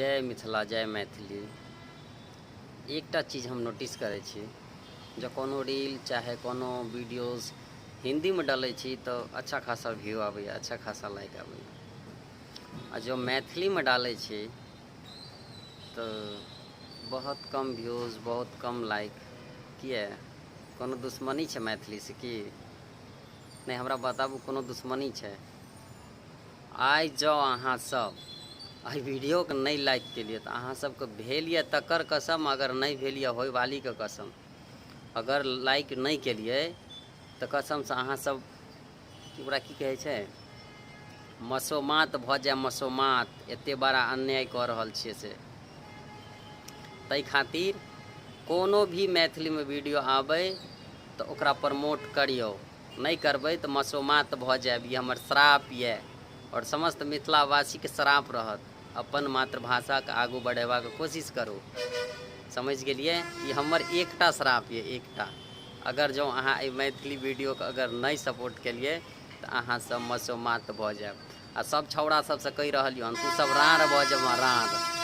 जय मिथिला जय मैथिली। एकटा चीज हम नोटिस करै छी, जँ कोनो रील चाहे कोनो वीडियोस हिन्दीमे डलै छी तऽ अच्छा खासा व्यू आबैए, अच्छा खासा लाइक आबैए, आ जँ मैथिलीमे डालै छी तऽ बहुत कम व्यूज, बहुत कम लाइक। किए? कोनो दुश्मनी छै मैथिलीसँ की? नहि, हमरा बताबू, कोनो दुश्मनी छै? आइ जँ अहाँ सब एहि वीडियोके नहि लाइक केलियै तऽ अहाँ सबके भेल यऽ तकर कसम, अगर नहि भेल यऽ होयवालीके कसम। अगर लाइक नहि केलियै तऽ कसमसँ अहाँ सब ओकरा की कहै छै, मसोमात भऽ जाय, मसोमात। एते बड़ा अन्याय कऽ रहल छियै से। ताहि खातिर कोनो भी मैथिलीमे वीडियो आबै तऽ ओकरा प्रमोट करियौ। नहि करबै तऽ मसोमात भऽ जायब। ई हमर श्राप यऽ आओर समस्त मिथिलावासीके श्राप रहत। अपन मातृभाषाके आगू बढ़ेबाक कोशिश करू। समझि गेलियै? ई हमर एकटा श्राप यऽ, एकटा। अगर जँ अहाँ एहि मैथिली वीडियोके अगर नहि सपोर्ट केलियै तऽ अहाँ सब मसोमात भऽ जायब। आ सब छौड़ा सबसँ कहि रहल यऽ, तू सब राँड़ भऽ जेबह, राँड़।